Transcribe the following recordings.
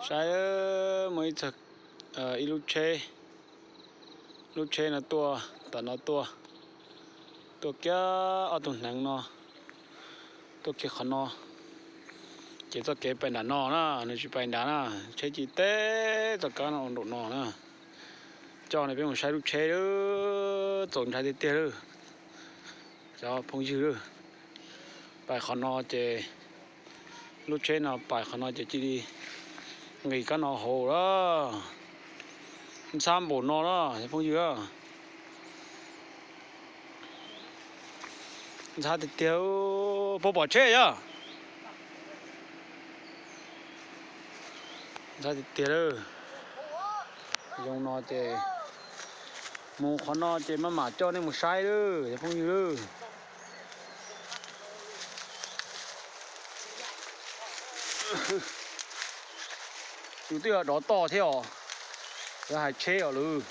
Saib, muaj ib txog ib lub tsheb, lub tsheb no tuaj tom no tuaj, tuaj kiag ob tug hneev no, tuaj kiag qhov no, ces txoj kev pais nram no na, nws tsis pais nrad na, tsheb ci teb txoj kab no ua nraum no na. Coj no peb mus saib lub tsheb lawm, txaus ntshai tiag tiag lawm cov phooj ywg lawm. Pais qhov no ces, lub tsheb no pais qhov no ces cia li nqis kab no hauv lawm. Ntxhab npaum no na cov phooj ywg. Ntxhab tiag tiag. Puas pom tsheb yog? Ntxhab tiag tiag lawm. Zoo no ces mus qhov no ces maj mam coj nej mus saib lawm cov phooj ywg lawm. Tus twb yog dov toj thiab os, yog hais tsheb os lawm.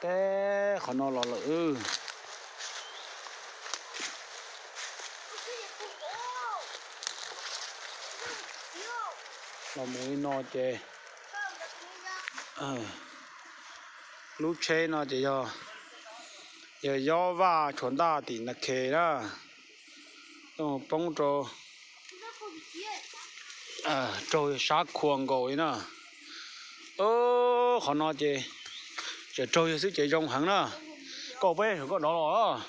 Teb qhov no los lawm. Los mus li no ces lub tsheb no ces yog, yog yob vaj tshuav ntaj tim na khe na, poob rau, raug sab khua nkaus li na. Qhov no ces tseem raug yawg xwb ces zoo heev na. Koj peb saum koj dov los.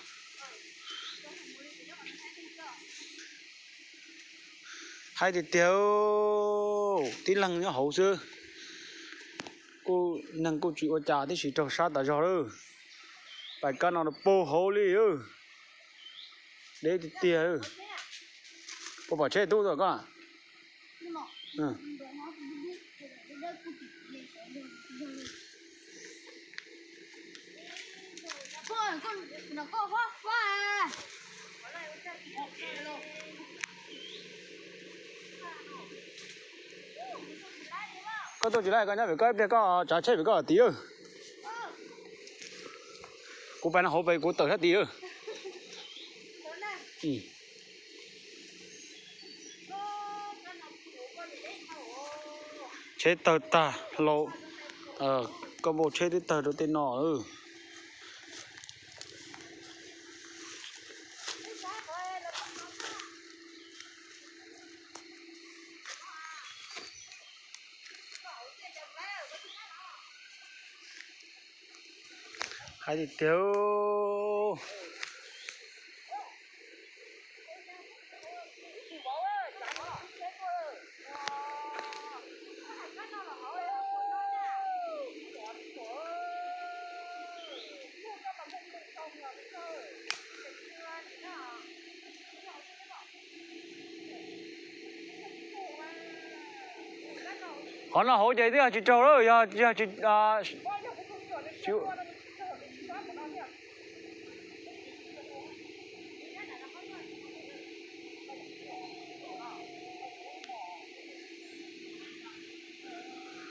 Haib tiag tiag, tib leeg nyob hauv xwb. Kuj neeg kuj tsis ua cas tib si, raug sab tas zog lawm. Pais kab no puag hauv li, deb tiag tiag. Puas pom tsheb tub tau koj? Koj tuaj tsis laij, koj nyob pem koj ib pliag koj tsav tsheb pem koj tim lawm. Kuv pais no hauv pes kuv tawm sab tid lawm. Tsheb tawg tag hlau, koj npau tsheb twb tawg rau tej no lawm. Haib tiag tiag. Qhov no hauv ces twb yog tsis raug lawm, yog, yog tsis, tsis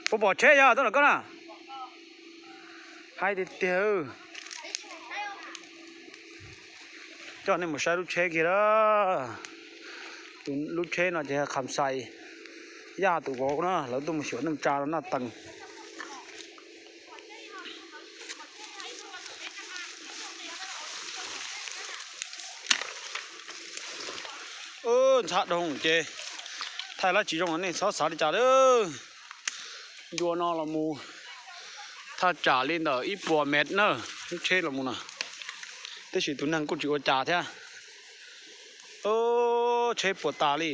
Puas pom tsheb yog tuaj los koj na? Haib tiag tiag. Coj nej mus saib lub tsheb kiag lawm. Tus lub tsheb no ces Kham Xais Yaj tus vauv na, lawv tuaj mus xyuas neej tsa rau Naj Tees. Ntxhab doog ces thaij lab tsis zoo nej txhob xav li cas lawm. Ncua no los mus thaj tsam li ntawm ib puas mev na, lub tsheb los mus na, tab sis tus neeg kuj tsis ua cas thiab. Tsheb puas tas li.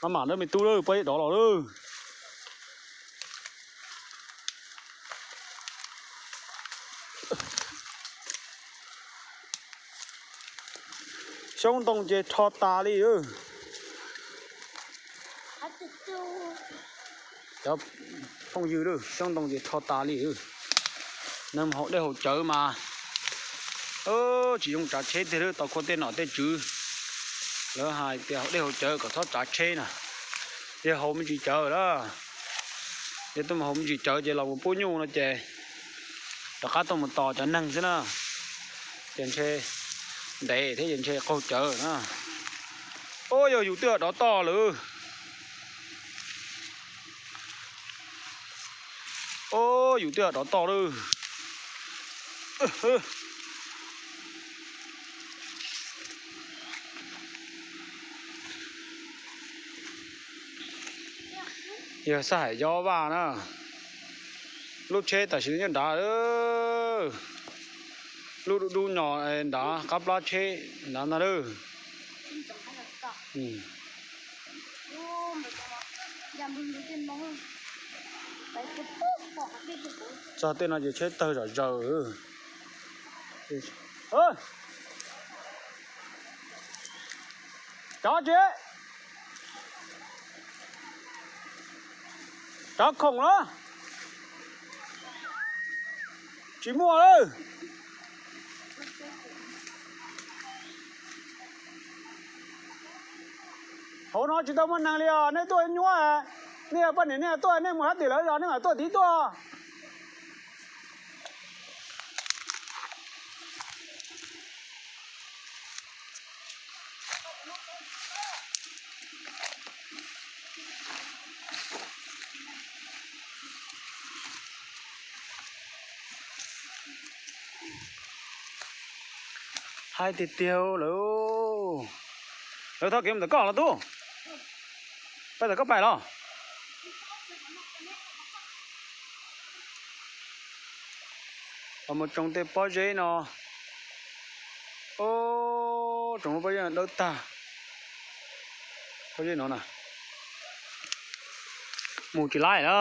Maj mam lawm me tub lawm, pab ib dov los lawm. Xyoob ntoo ces rho tas li. Cov phooj ywg, xyoob ntoo ces rho tas li. Neeg haus dej haus cawv mas tsis zoo tsav tsheb tiag, tau khuaj tej nom tej tswv. Lawv hais tias haus dej haus cawv kom txhob tsav tsheb na. Yog haus me ntsis cawv lawm, yog tuaj mus haus me ntsis cawv ces los mus pub nyuj no ces rov qab tuaj mus tos cov neeg xwb na. Ces ntshe Ntev thiab ces ntshe qaug cawv na. Ub, yog yus twb dov toj lawm. Ub, yus twb dov toj lawm. Yog sab hais yob vaj na. Lub tsheb tam sim nyob nrad. Lub dub dub nyos nrad qab plab tsheb nrad ntag lawm. Txog tej no ces tsheb tawg zom zaws. Cov tsis, cov khoom los tsis muaj lawm. Hauv no tsis tau muaj neeg li os, nej tuaj nyuaj. Nej yog poj niam nej tuaj, nej mus hab tim lawv zos nej mam tuaj tiv tuaj. Haib tiag tiag lawm. Lawv thauj kev mus ntawm koj los tub? Peb ntawm koj pais los? Los mus tsoo tej pob zeb no. Ub, tsoo lub pob zeb no dawb tag. Pob zeb no na. Mus tsis laib na,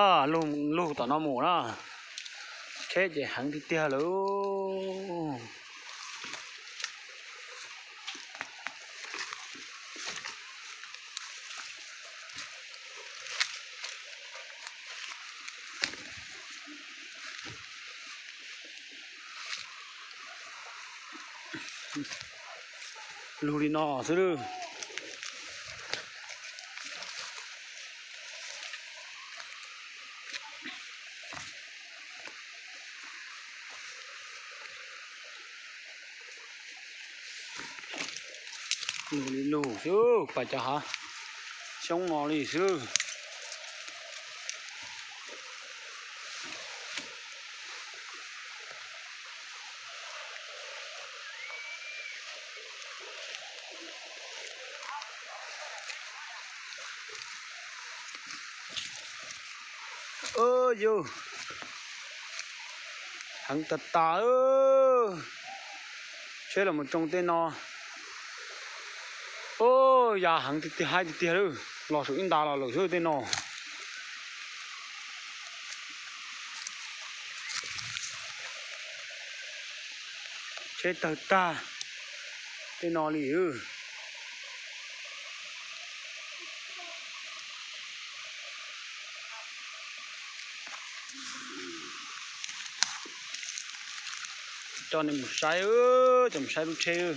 lug tom no mus na. Tsheb ces heev tiag tiag lawm. Lug li no xwb lawm. Lug li lug xwb, pas cov hav xyoob no li xwb. Yus, heev tag tas. Tsheb los mus tsoo tej no. Ub, ya heev tiag tiag, haib tiag tiag lawm, los saum ib nta los lawm xwb tej no. Tsheb tawg tag tej no li. Coj nej mus saib, coj mus saib lub tsheb.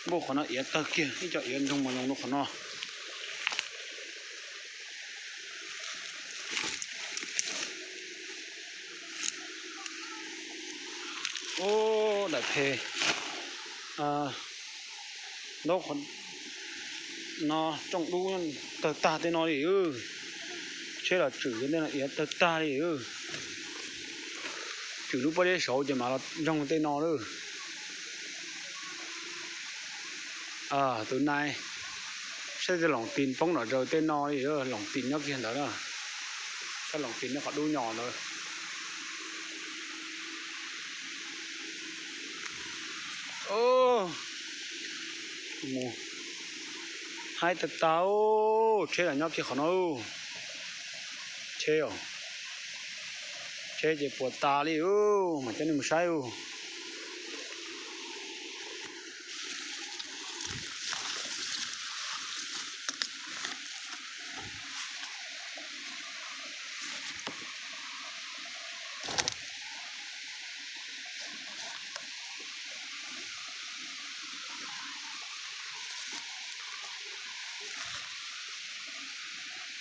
Npuaj qhov no iav tawg kiag, ib co iav ntsoog mas zoo rau qhov no. Ub, daim phem ntaub qhov no tsooj dub tawg tag tej no li. Tsheb los tswm tej no iav tawg tag li. Tswm lub pob zeb saud ces mam los ntsoog tej no lawm. Tus nai saib tej loos tis poob nram zaws tej no li, loos tis nyob kiag ntawd na. Saib loos tis nyob qhov dub nyos ntawd. Mus haib tag tag, tsheb los nyob kiag qhov no. Tsheb, tsheb ces puas tas li, mas coj nej mus saib.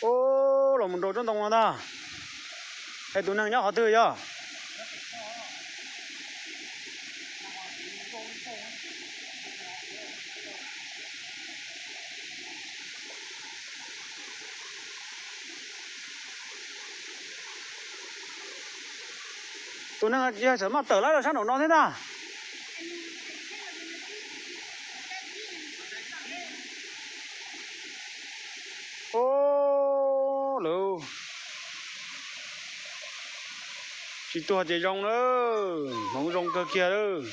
Ub, los mus nraum tsob ntoo no ntag. Es tus neeg nyob qhov twg yog? Tus neeg yog txawm maj tawm lawm rau sab nraum no thiab ntag. Ub, lawv tsis tuag ces zoo lawm, hmoov zoo kawg kiag lawm,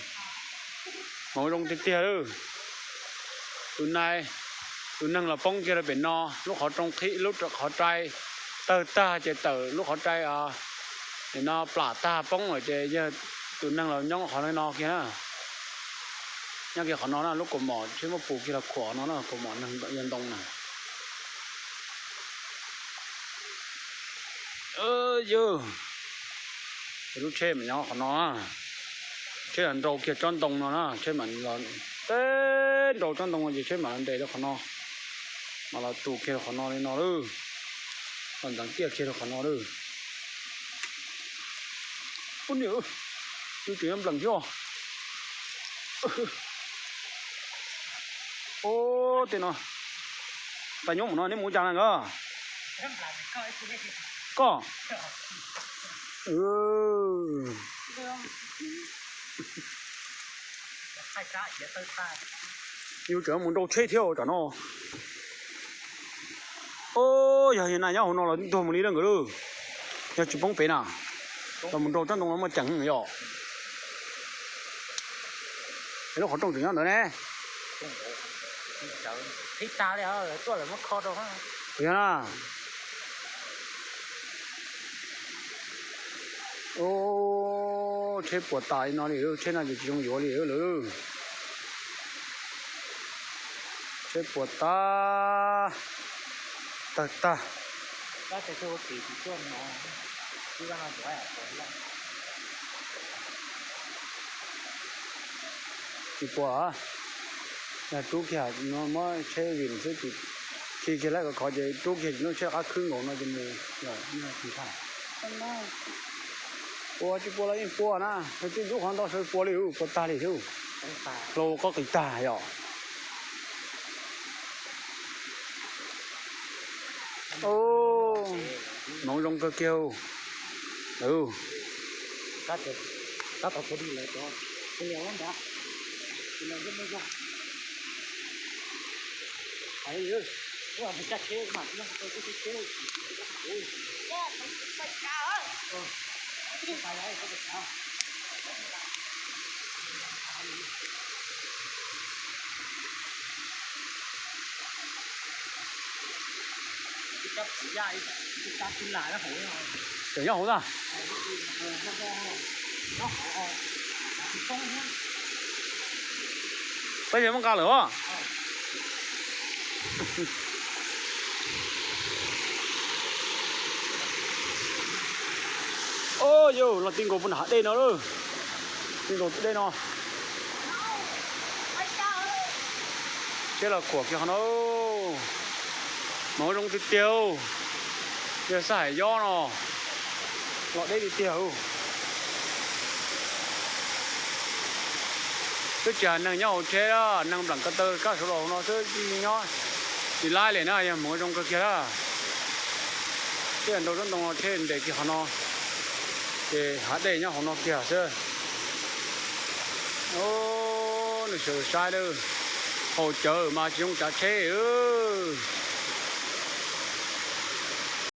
hmoov zoo tiag tiag lawm. Tus nai, tus neeg los poob kiag rau pem no, lub qhov rooj qhib, lub qhov rai tawg tag ces tawm lub qhov rai, nim no plam tag poob lawm ces yog tus neeg los nyob qhov no kiag na. Nyob kiag qhov no na, lub kaus mom tsheb muab pus kiag los khuam no na, kaus mom neeg yog ntoo na. Yog lub tsheb mas nyob qhov no, tsheb los nrau kiag tsob ntoo no na, tsheb mam los, teb nrau tsob ntoo no ces tsheb mam los nres rau qhov no, mam los tus kiag rau qhov no li no lawm, los ntxeev tiaj kiag rau qhov no lawm. Ub niam, yus tseem nyob nplees thiab. Ub, tej no, tais nyob mus no neb mus ua cas na nkawd? Koj. Yus tseem mus nrau tsheb thiab tsam no. Ub, yog na nyob hauv no los tuag mus li lawm nkawd lawm. Yog tsis poob pem na, los mus nrau tsob ntoo no muaj ceem yom. Es lub qhov rooj tseem nyob ntawd ne. Yog na. Ub, tsheb puas tas li no li, tsheb no ces tsis zoo yuav li lawm. Tsheb puas tas, tawg tag. Tsis puas, yog rub kiag no muab tsheb vim xwb, khi kiag lawm khov ces rub kiag tsis noj tsheb qab khwb nkaus no ces mus. Ua tsis puas los yeej puas na, tib ntub qhov ntau sawv puas li, puas tag li thiab. Hlau qoj qis tag yom. Hmoov zoo kawg kiag. Tseem nyob hauv na. Peb yuav muab nqa lawm os. Ub, yus los ti nkaus puag nram hav dej no lawm. Ti nkaus dej no. Tsheb los khuam kiag qhov no. Hmoov zoo tiag tiag. Yog sab hais yob no los deb tiag tiag. Twb tsis hais neeg nyob hauv tsheb, neeg nplam ko taw kab saud los hauv no xwb, tsis nyob tsis laib li na, yog hmoov zoo kawg kiag lawm. Tsheb nrau tsob ntoo no tsheb nres kiag qhov no, ces hav dej nyob hauv no kiag xwb. Nws sawv saib lawm, haus cawv mas tsis zoo tsav tsheb.